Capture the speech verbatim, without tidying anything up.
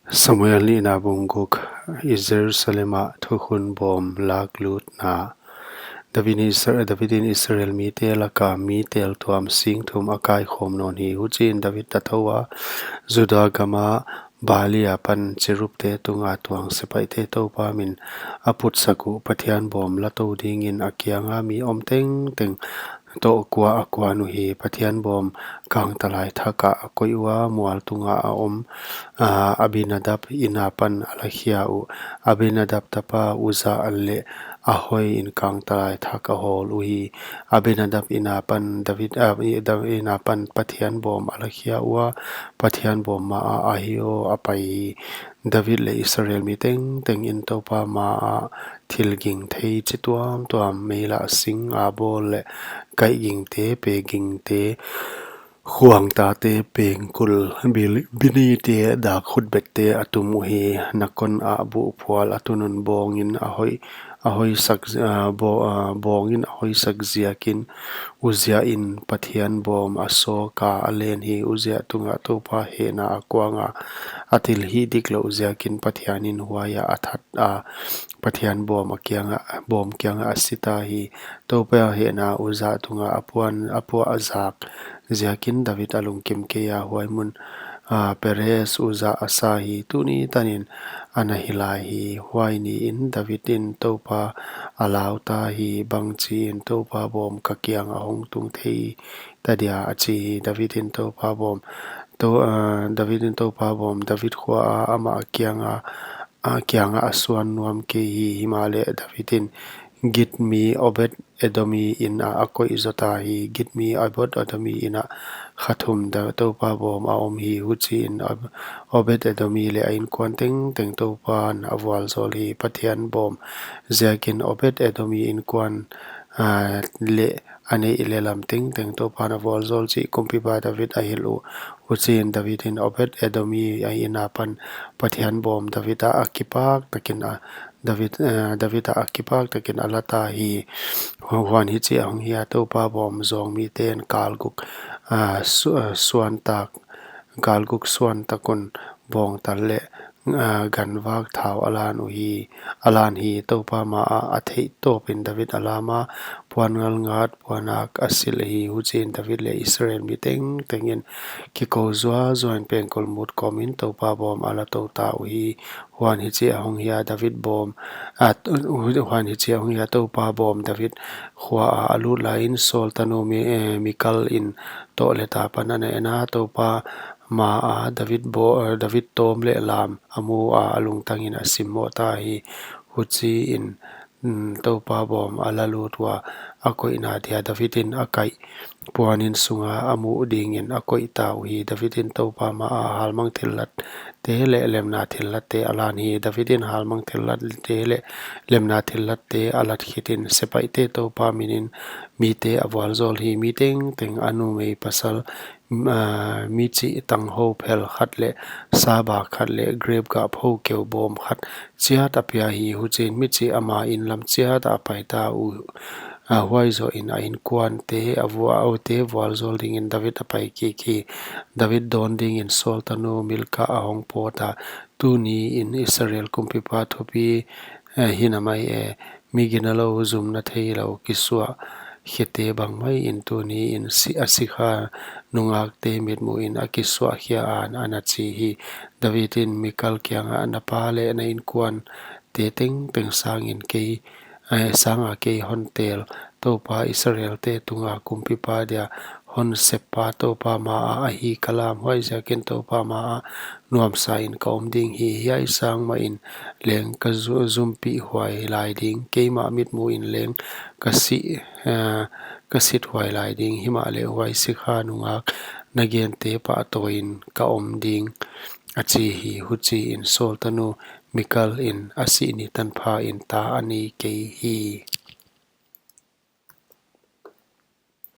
Samuel nihna bung guk. I Jerusalem ah thukhun bawm laklutna. David in Isra-, David in Israel mite laka mi teltuam sing thum a kaikhawm nawn hi. Huchiin David a thou a, Juda gama Baal apan cherubte tunga tuang sepaihte Toupa min a putsak uh Pathian bawm la tou dingin a kianga mi om tengteng toh kua a kuan uhi. Pathian bawm kangtalai thak ah a koih ua, mual tunga a om, aa, Abinadab inn apan a la khia uh. Abinadab tapa Uza leh Ahoiin kangtalai thak a hawl uhi. Abinadab inn apan David, aa, i-, Dav-, inn apan Pathian bawm a la khia ua, Pathian bawm maa Ahio a pai hi. David leh Israel mi tengtengin Toupa maa thil ging thei chi tuamtuam, meilah sing a bawl leh kaih gingte, pe gingte, khuang tate, pengkul, bil-, binite, dak khutbette a tum uhi. Nakon ah buhphual a tun un bawngin a hoih, a hoihsak, aa, baw-, aa, bawngin a hoihsak ziakin Uzia in Pathian bawm a sawk a, a len hi. Uzia tungah Toupa hehna a kuang a, a thil hih diklouh ziakin Pathianin huaiah a that a, Pathian bawm a kianga, bawm kianga a si ta hi. Toupa hehna Uza tunga a puan, a puah a zak ziakin David a lungkim kei a, huai mun, aa, Perez Uza a sa hi. Tuni tanin a na hi lai hi. Huai niin David in Toupa a lau ta hi. Bangchiin Toupa bawm ka kianga hong tung thei ta dia, a chi hi. David in Toupa bawm, Tou-, aa, David in Toupa bawm David khua a amah kianga, a kianga a suan nuam kei hi. Himahleh David in Git mi Obed Edomi inn ah a koih zota hi. Git mi Obed Edomi inn ah kha thum Toupa bawm a om hi. Huchiin Ob-, Obed Edomi leh a innkuan tengteng Toupan a vualzawl hi. Pathian bawm ziakin Obed Edomi innkuan, aa, leh a neih leh lam tengteng Toupan a vualzawl chih kumpipa David a hilh uh. Huchiin David in Obed Edomi a inn apan Pathian bawm David ah a kipak takin a, David, aa, David ah a kipak takin a la ta hi. Hu-, huan hichi a hong hi a, Toupa bawm zawng miten kal guk, aa, su-, aa, suan tak, kal guk suan tak un bawngtal leh, aa, ganvak thau a lan uhi, a lan hi. Toupa maa a theih tawpin David a lam a, puan ngalngat puanak a silh hi. Huchiin David leh Israel mi tengtengin kikou zuazuain pengkul mut kawmin Toupa bawm a la tou ta uhi. Huan hichi a hong hi a, David bawm, aa, huan hichi a hong hi a, Toupa bawm David khua a a lut laiin Saul tanu Mi-, ee, Mikal in tohleta pan a na en a, Toupa maa David baw-, ee, David tawm leh lam a mu a, a lungtangin a simmoh ta hi. Huchiin, mm, Toupa bawm a la lut ua, a koihna dia David in a kaih puanin sunga a muh dingin a koih ta uhi. David in Toupa maa halmang thillatte leh lemna thillatte a lan hi. David in halmang thillatte leh lemna thillatte a lat khitin sepaihte Toupa minin mite a vualzawl hi. Mi tengteng, a numei pasal, aa, michih tanghou phel khat leh saba khat leh grep gah phou keu bawm khat chiat a pia hi. Huchiin michih ama inn lam chiat ah a pai ta uh. Aa, huai zohin a innkuante, a vua-, a ute vualzawl dingin David a pai kik hi. David dawn dingin Saul tanu Mikal a hong pawt a, tuniin Israel kumpipa thupi, ee, hi na mai e, mi ginalou, zumna theilou, kisuah khete bang maiin tuniin si-, a sikha nungakte mitmuhin a kisuah khia a, a na chi hi. David in Mikal kiangah, na pa leh na innkuante tengteng sangin kei, ee, sanga kei hon tel Toupa Israelte tunga kumpipa dia hon seppa Toupa maa ahi ka lam, huaiziakin Toupa maa nuamsain ka om ding hi. Hiai sang mahin leng ka zu-, zumpih huai lai ding, keimah mitmuhin leng ka si, ee, ka sit huai lai ding. Himahleh huai sikha nungak na gente pahtawiin ka om ding, a chi hi. Huchiin Saul tanu Mikal in a sih ni tanphain ta a nei kei hi.